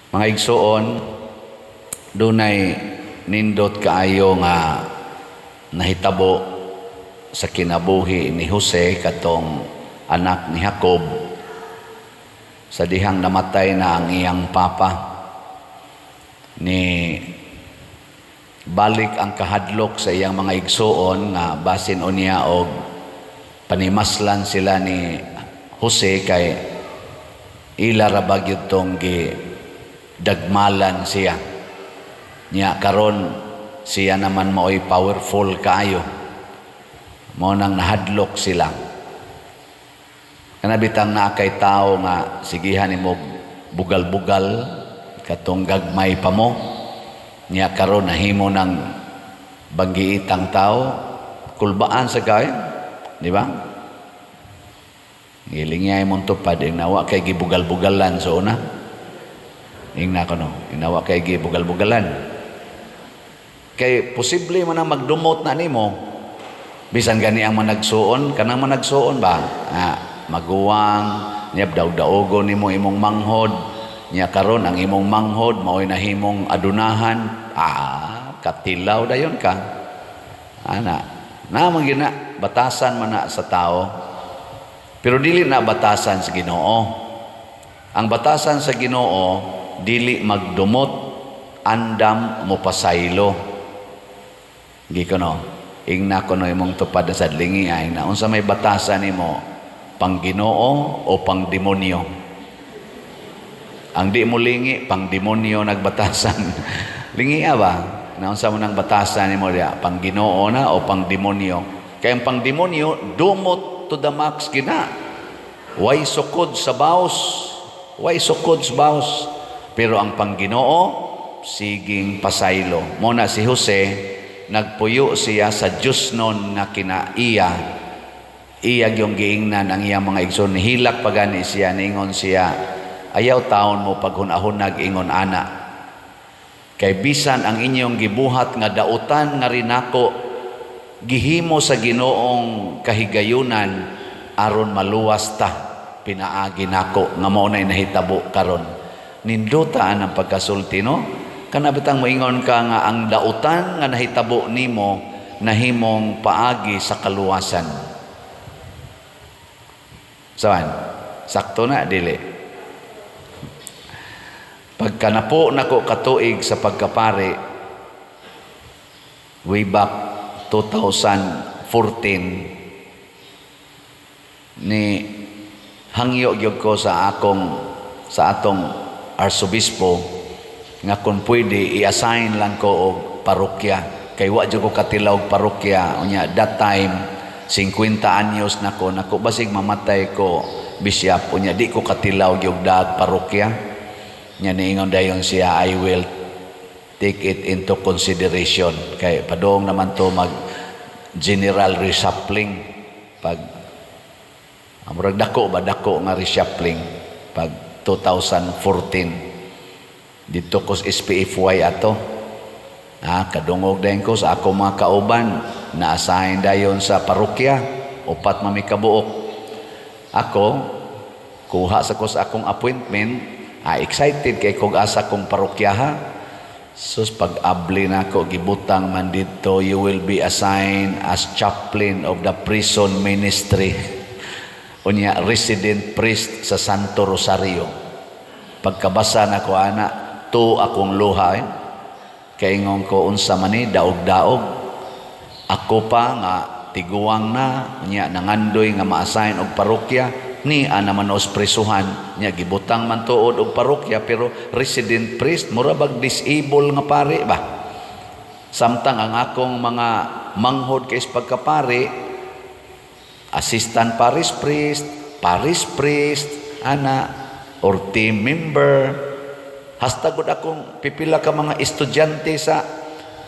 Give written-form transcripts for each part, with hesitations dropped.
Mga igsuon, dunay nindot kaayo nga nahitabo sa kinabuhi ni Jose, katong anak ni Jacob, sa dihang namatay na ang iyang papa. Ni balik ang kahadlok sa iyang mga igsuon nga basin unya og panimaslan sila ni Jose, kay ila ra ba gyud tong gi dagmalan siya. Nya karon siya naman maoy powerful kaayo. Mao nang nahadlok sila. Kana bitang naa kay tao nga sigihan nimo bugal-bugal katong gagmay pa mo. Nya karon nahimo ng banggiitang tao, kulbaan sa kay, di ba? Gilingay mong tupad, nawa kay gibugal-bugalan sa una. Ingna ko no, inawa kay gibugal-bugalan. Kay posible man ang magdumot na nimo. Bisan gani ang managsuon, kanang managsuon ba? Ah, maguwang, niya daog-daogon nimo imong manghod. Niya karon ang imong manghod mao'y nahimong adunahan. Ah, katilaw dayon ka. Ana, na man gina batasan man na sa tao. Pero dili na batasan sa Ginoo. Ang batasan sa Ginoo, dili magdumot, andam mo pasaylo. Gi ko no. Ingna ko no imong tupad sa lingi ay na unsa may batasan nimo, pang Ginoo o pang demonyo? Ang di mo lingi, pang demonyo nagbatasan. Lingi ba? Na unsa mo nang batasan nimo diya, pang Ginoo na o pang demonyo? Kay ang pang demonyo dumot to the max gina. Way sukod sa baos. Way sukod sa baos. Pero ang pang Ginoo siging pasaylo. Mo na si Jose, nagpuyo siya sa Diyos nun nga kinaiya. Iya yung giingnan ang iyang mga igsoon. Hilak pa gani siya, ningon siya, "Ayaw taon mo paghunahunag ingon ana. Kay bisan ang inyong gibuhat nga dautan nga rinako, gihimo sa Ginoong kahigayunan aron maluwas ta pinaagi nako nga mao nay nahitabo karon." Nindutaan ang pagkasulti, no? Kana bitang moingon ka nga ang dautan nga nahitabo nimo nahimong paagi sa kaluwasan. Saan? Sakto na dili? Pagka napo nako katuig sa pagkapari way back 2014, ni hangyo gyud ko sa atong arsobispo nga kung pwede i-assign lang ko og parokya, kay wa jud ko katilaw og parokya. Unya that time 50 anyos nako nako, basig mamatay ko, bishop, unya di ko katilaw gyud dag parokya. Nya niingon dayon siya, "I will take it into consideration," kay padong naman to mag general reshuffling, pag murag dako ba, dako nga reshuffling pag 2014. Dito ko sa SPFY ato. Ah, kadungog dayon ko sa ako mga kauban na assign dayon sa parokya, upat mami kabuok. Ako kuha sa ko sa akong appointment, ah, excited kay kog asa kong parokya ha. Sus, pag abli na ako, gibutang man dito, "You will be assigned as chaplain of the prison ministry." Unya, resident priest sa Santo Rosario. Pagkabasa na ko ana, to akong luha eh. Kaingon ko, "Unsa man ni, daog-daog. Ako pa nga tiguang na, unya nangandoy nga ma-assign og parokya, ni ana man os presuhan, nya gibutang man tuod og parokya pero resident priest, mura bag disable nga pare ba? Samtang ang akong mga manghod kay pagkapari, assistant parish priest, parish priest, ana, or team member. Hasta gud akong pipila ka mga estudyante sa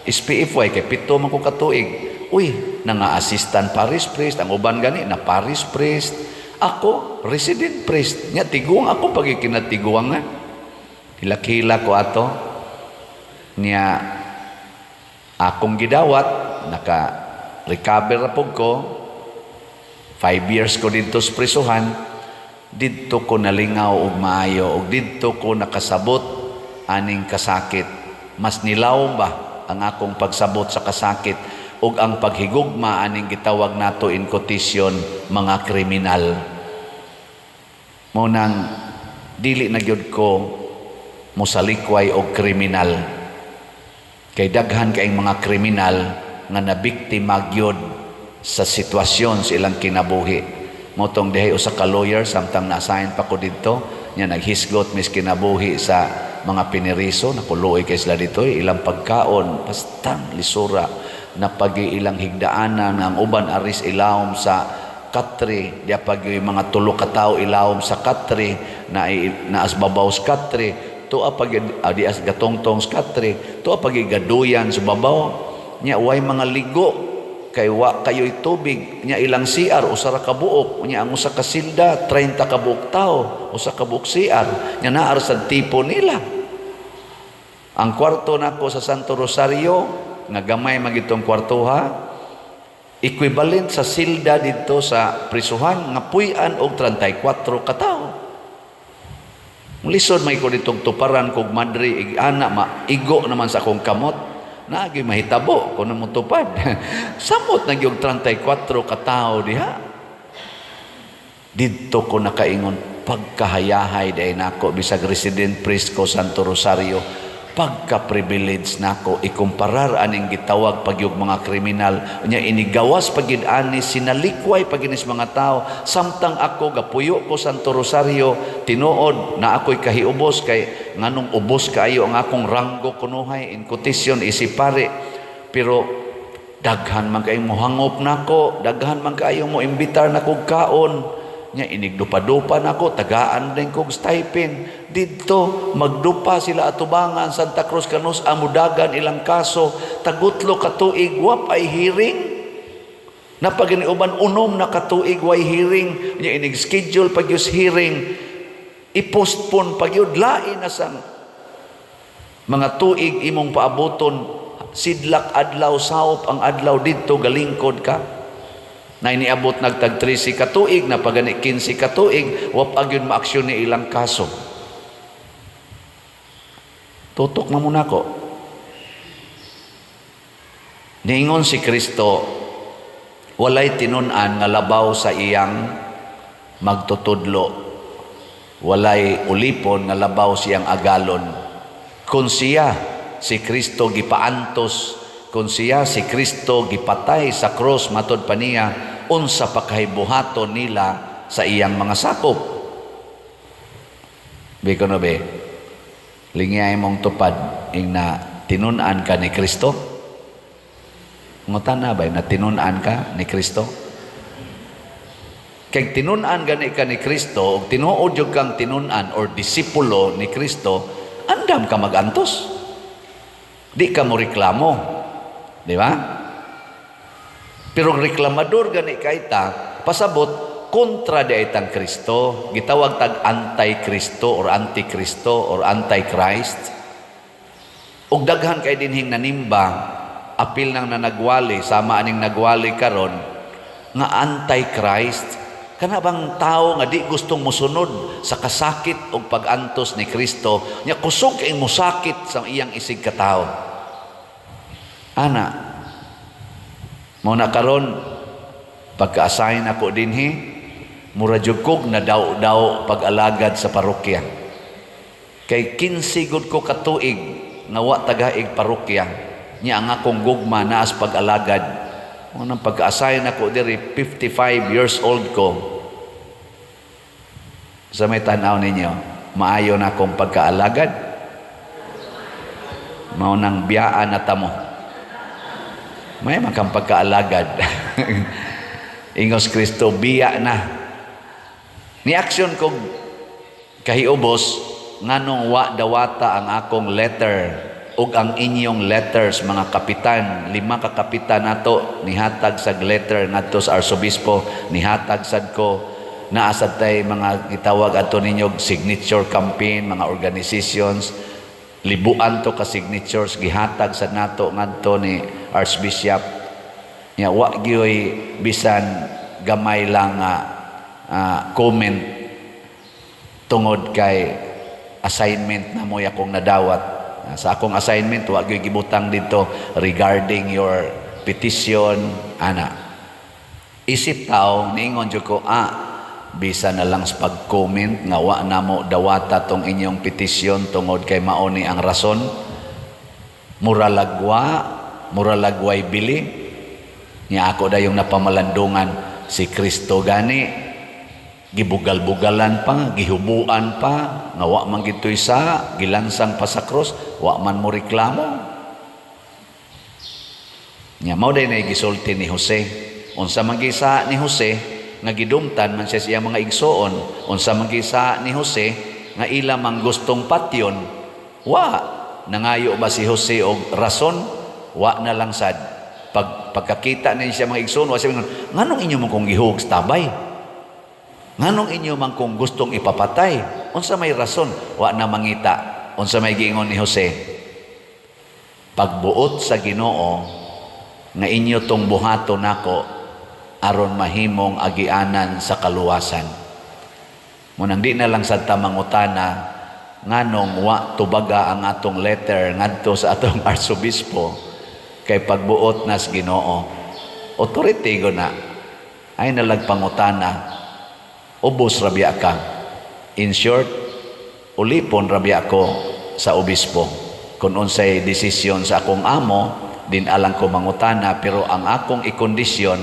SPFY, kay 7 man ko katuig. Uy, nanga assistant parish priest, ang uban gani na parish priest. Ako resident priest. Nya tiguang ako pag kinatiguang nga. Hilak-hilak ko ato. Nya akong gidawat, naka recover ra pud ko. 5 years ko didto sa prisuhan, didto ko nalingaw og maayo ug didto ko nakasabot. aning kasakit. Mas nilawom ba ang akong pagsabot sa kasakit ug ang paghigugma aning gitawag nato in quotation mga kriminal. Mao nang dili na gyud ko mosalikway og kriminal. Kay daghan kaayong mga kriminal nga nabiktima gyud sa sitwasyon sa ilang kinabuhi. Mao tong dihay usa ka lawyer samtang na-assign pa ko didto, nya naghisgot mis kinabuhi sa mga piniriso, nakuluoy kay sila dito, ilang pagkaon, bastang lisura, napagi ilang higdaanan, ang uban aris ilawom sa katre, diya pag mga tulo ka tawo ilawom sa katre, na naas babaw sa katre, tuwa pag di as gatongtong sa katre, tuwa pag gaduyan sa babaw, nya way mga ligo, kay wa kayo'y tubig, nya ilang CR usa ra ka buok, nya ang usa ka silda 30 ka buok tawo, usa ka buok CR, nya naa ra sa tipo nila. Ang kwarto nako sa Santo Rosario nga gamay man gitong kwartoha, equivalent sa silda didto sa prisuhan nga puy-an og 34 ka tawo. Lisod may ko ditong tuparan kog madre ig ana maigo naman sa akong kamot. Naagi mahitabo kung mo tupad. Samot na gyud 34 ka tawo diha. Didto ko nakaingon pagkahayahay diay nako bisag resident priest ko Santo Rosario, pagka-privilege nako ikumparar aning gitawag pagyug mga kriminal, nya inigawas pagid ani, sinalikway paginis mga tao, samtang ako gapuyo ko Santo Rosario. Tinuod na ako'y kahiubos kay nganong ubos kaayo ang akong ranggo kunuhay in quotation isip pare, pero daghan man kayong mohangop nako, daghan man kaayo mo imbitar nako kaon, nya inigdupa-dupa nako, tagaan din kog stipend. Didto magdupa sila atubangan Santa Cruz kanus amudagan ilang kaso, tagutlo ka tuig wa pay hearing. Napagini uban 6 na katuig way hearing, nya inig schedule pag yus hearing, i-postpone pag yun, lain na sang mga tuig imong paaboton, sidlak adlaw, saop ang adlaw didto galingkod ka. Na iniabot nagtag 13 ka tuig, na pagani 15 ka tuig, wa pa gyud maaksyon ni ilang kaso. Tutok na muna ko. Niingon si Kristo, walay tinun-an nga labaw sa iyang magtutudlo. Walay ulipon nga labaw siyang agalon. Kung siya, si Kristo gipaantos, kung siya, si Kristo gipatay sa cross, matod pa niya, unsa pa kay buhaton nila sa iyang mga sakop. Biko no be, lingiyay mong tupad, ing na tinun-an ka ni Kristo? Ngutan na ba, na tinun-an ka ni Kristo? Kay tinun-an gani ka ni Kristo, og tinuod jud kang tinun-an or disipulo ni Kristo, andam ka magantos. Di ka mo reklamo. Di ba? Pero reklamador gani kayta, pasabot kontra di itang Kristo. Gitawag tag anti-Kristo or anti-Kristo or anti-Christ. Og daghan kay dinhing nanimba, apil nang nanagwali, sama aning nagwali karon nga anti-Christ. Kana bang tao nga di gustong musunod sa kasakit og pag-antos ni Kristo, nya kusog kay mosakit sa iyang isig katawo. Ana, mao na karon pagka-assign ako dinhi, mura jud kog nadaw-daw pag-alagad sa parokya. Kay 15 gud ko katuig nga wa tagaig parokya, nya ang akong gugma naas pag-alagad. Unang pagka-assign ako diri, 55 years old ko. Sa may tanaw ninyo, maayo na akong pagkaalagad. Mao nang biyaan na tamo. May makang pagkaalagad. Ingos Kristo, biya na. Ni aksyon ko kahiubos, nganong wa dawata ang akong letter ug ang inyong letters, mga kapitan, 5 ka kapitan nato nihatag sa letter ngadto sa arsobispo, nihatag sad ko, naa sad tay mga gitawag adto ninyo signature campaign, mga organizations, libuan to ka signatures gihatag sad nato ngadto ni Archbishop. Nya wa gyoy bisan gamay lang nga comment tungod kay assignment na mo'y akong nadawat. Sa akong assignment, wa gyud gibutang dito "regarding your petition" ana. Isip tao, niingon jud ko, bisa na lang sa pag-comment nga wa namo dawata tong inyong petisyon tungod kay mao ni ang rason. Mura lagwa, mura lagway bili. Nya ako dayong napamalandungan, si Kristo gani gibugal-bugalan pa, gihubuan pa, nga wa man gitoy sa gilansang pa sa krus, wa man mo reklamo. Nya mao day na gisulti ni Jose. Unsa man gisa ni Jose nga gidumtan man siya sa iyang mga igsoon? Unsa man gisa ni Jose nga ila man gustong patyon? Wa nangayo ba si Jose og rason? Wa na lang sad. Pagkakita niya siya mga igsoon, wa siya mingon, "Nganong inyo man kong gihug sa tabay? Nganong inyo man kong gustong ipapatay? Unsa may rason?" Wa na mangita. Unsa may giingon ni Jose? "Pagbuot sa Ginoo nga inyo tong buhaton nako aron mahimong agianan sa kaluwasan." Munang di na lang sad ta mangutana nganong wa tubaga ang atong letter ngadto sa atong arsobispo, kay pagbuot nas Ginoo. Authority go na. Ay nalag pangutana, ubos rabia ka. In short, ulipon rabia ko sa obispo. Kung unsay desisyon sa akong amo, din alang ko mangutana, pero ang akong ikondisyon,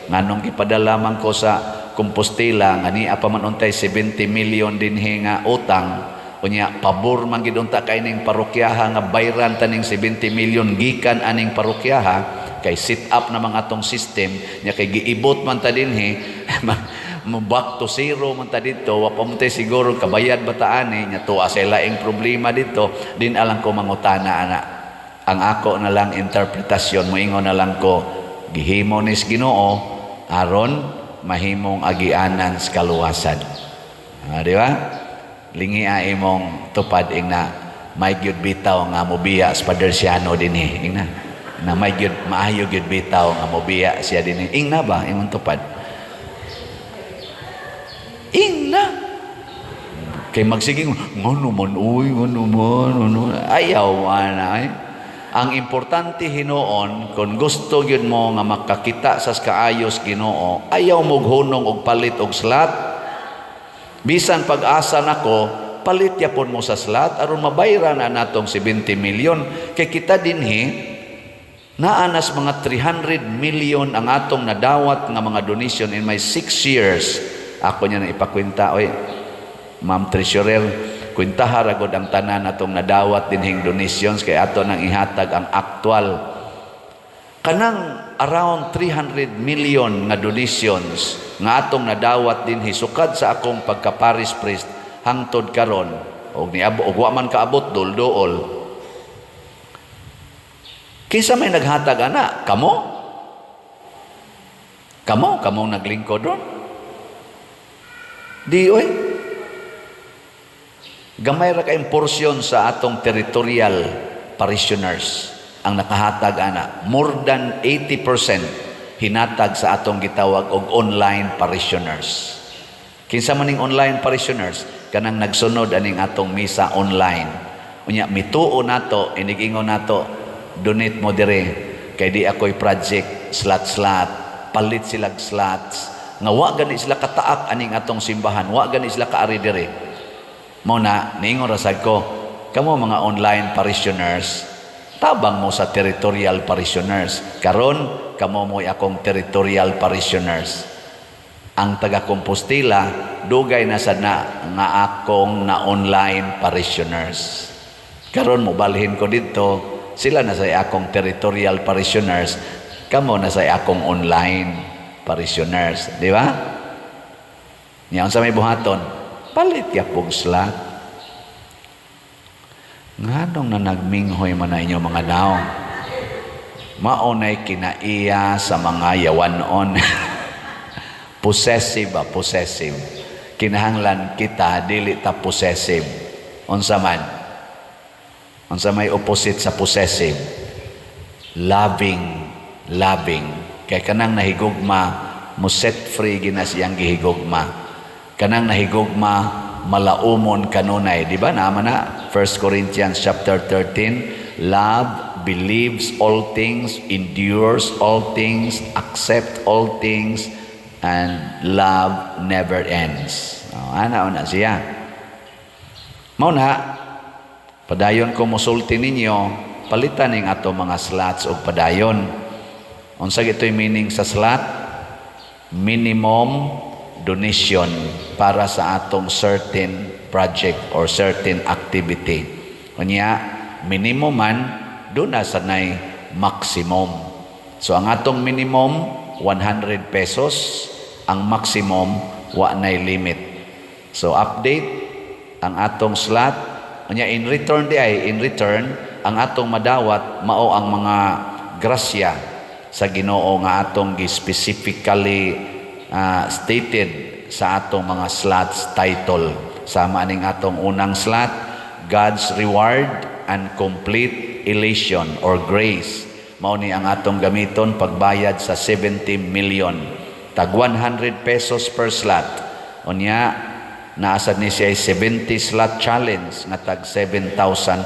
nganong gipadala man ko sa Compostela nga niya pa man untay 70 million dinhi nga utang, unya pabor man gid unta kay ning parokyaha nga bayran taning 70 million gikan aning parokyaha, kay set up na mga atong system nya, kay giibot man ta dinhi, mo back to zero man ta dito, wa pa man tay siguro kabayad ba ta ani nya, tuwa sa laing problema dito, din alang ko mangutana ana. Ang ako na lang interpretasyon, moingon na lang ko, gihimo nis Ginoo aron mahimong agianan sa kaluwasan. Di ba? Lingi a imong tupad, ingna may gyud bitaw nga mobiya sa Paderciano dinhi. Ingna na may gyud, maayo gyud bitaw nga mobiya siya dinhi. Ingna ba imong tupad? Ingna kay magsiging ngono man, uy, ngono man, ano, ayaw ana ay. Ang importante hinuon, kung gusto gyud mo nga makakita sa kaayos Ginoo, ayaw mo hunong og palit og slot. Bisan pag-asa nako, palit yapon mo sa slot aron mabayra na natong 70 million, kay kita dinhi naanas mga 300 million ang atong nadawat nga mga donation in my 6 years. Ako niya na ipakwenta, oy, Ma'am Treasurer, kwentaha ra gud ang tanan atong nadawat dinhing donations, kay ato nang ihatag ang actual. Kanang around 300 million nga donations nga atong nadawat dinhi sukad sa akong pagka-parish priest hangtod karon, og niabot og wa man kaabot, dol-dool. Kinsa may naghatag ana? Kamo? Kamo, kamo naglingkod ron? Di oy. Gamay ra kayong porsyon sa atong territorial parishioners ang nakahatag ana. More than 80% hinatag sa atong gitawag og online parishioners. Kinsa man ning online parishioners? Kanang nagsunod aning atong misa online. Unya mituo nato, inigingon nato, "Donate mo dire kay di ako'y project slot-slot." Palit sila slots nga wa gani sila kataak aning atong simbahan, wa gani sila kaari dire. Mo na niingon ra sad ko, kamo mga online parishioners, tabang mo sa territorial parishioners. Karon kamo mo'y akong territorial parishioners. Ang taga Compostela, dugay na sad na nga akong na online parishioners. Karon mobalhin ko didto, sila na sa akong territorial parishioners, kamo na sa akong online parishioners, di ba? Niya unsa may buhaton? Palit yapog slot. Nganong na nagminghoy man na inyo mga naong? Maunay kinaiya sa mga yawanon. Possessive ba? Possessive. Kinahanglan kita dili ta possessive. Unsa man? Unsa may opposite sa possessive? Loving, loving. Kay kanang nahigugma mo set free ginas iyang gihigugma. Kanang nahigugma malaumon kanunay, di ba? Naman na 1 Corinthians chapter 13, love believes all things, endures all things, accept all things, and love never ends. Oh, ana na siya. Mao na padayon ko musulti ninyo, palitan ning ato mga slots og padayon. Unsa gito'y meaning sa slot? Minimum donation para sa atong certain project or certain activity. Unya, minimum man, duna sa nay maximum. So ang atong minimum 100 pesos, ang maximum wa nay limit. So update ang atong slot. Unya in return di ay, in return ang atong madawat mao ang mga grasya sa Ginoo nga atong gi specifically stated sa atong mga slots title. Sama aning atong unang slot, God's Reward and Complete Elation or Grace. Mao ni ang atong gamiton pagbayad sa 70 million. Tag 100 pesos per slot. Unya, naasad ni siya 70 slot challenge nga tag 7,000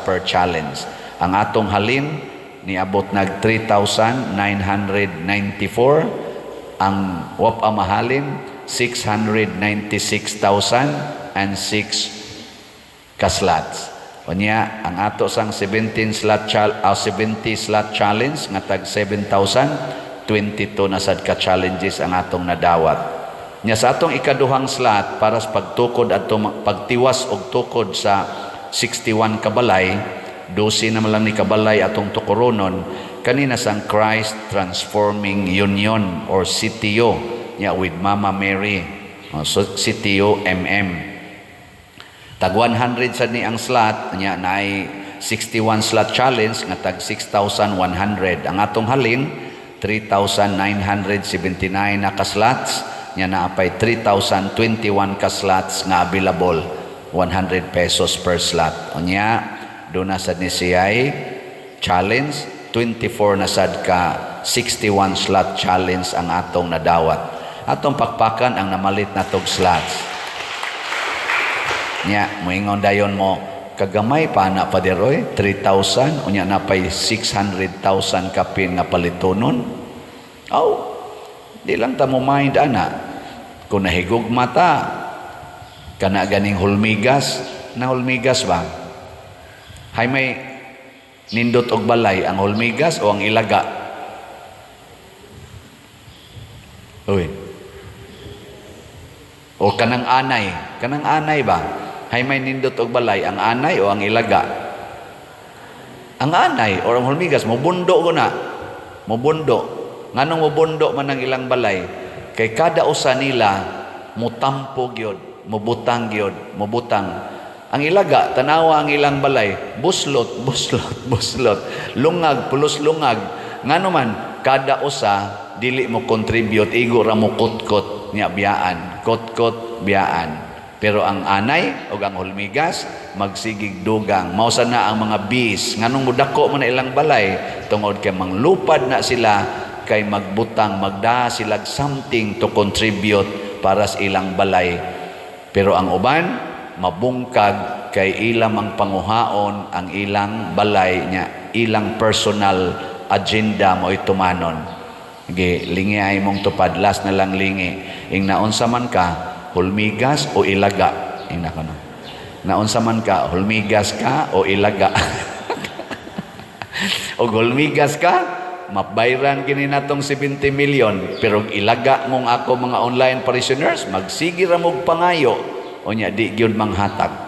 per challenge. Ang atong halin niabot nag 3,994, ang wa pa mahalin 696,006 ka slots. Unya ang ato sang 70 slot challenge nga tag 7,022 na sad ka challenges ang atong nadawat. Nya sa atong ikaduhang slot para sa pagtukod at pagtiwas og tukod sa 61 kabalay, 12 naman lang ni kabalay atong tukoronon, kanina sang Christ Transforming Union or CTU nya with Mama Mary. Oh, so CTU MM. Tag 100 sad ni ang slot, nya naay 61 slot challenge nga tag 6,100. Ang atong halin 3,979 na ka slots, nya naapay 3,021 ka slots nga available, 100 pesos per slot. Unya duna sad ni siya'y challenge, 24 na sad ka 61 slot challenge ang atong nadawat. Atong pakpakan ang namalit na tog slots. Nya, moingon dayon mo, kagamay pa na, Pader oy, 3,000, unya na pay 600,000 kapin nga palitonon. Aw, di lang ta mo mind ana. Kung nahigugma ta, kana ganing hulmigas, na hulmigas ba? Hay may nindot og balay, ang hulmigas o ang ilaga? Uy. O kanang anay ba? Hay may nindot og balay, ang anay o ang ilaga? Ang anay o ang hulmigas, mubundo ko na. Mubundo. Nganong mubundo man ang ilang balay? Kay kada usa nila mutampo gyud, mubutang gyud, mubutang. Ang ilaga, tanawa ang ilang balay, buslot, buslot, buslot. Lungag, pulos lungag. Ngano man, kada usa dili mo contribute, igo ra mo kutkot nya biyaan, kutkot biyaan. Pero ang anay o ang hulmigas magsigig dugang. Mao na ang mga bees, nganong mudako man na ilang balay? Tungod kay manglupad na sila, kay magbutang, magda sila something to contribute para sa ilang balay. Pero ang uban mabungkag kay ilang mang panguhaon ang ilang balay nya ilang personal agenda mo tumanon. Ge lingi ay mong tupad, last na lang lingi. Ing naunsa man ka, hulmigas o ilaga? Ing nako no. Naunsa man ka, hulmigas ka o ilaga? O hulmigas ka, mabayran kini natong 70 million, pero ilaga mong ako mga online parishioners, magsige ra mog pangayo, unya di gyud manghatag.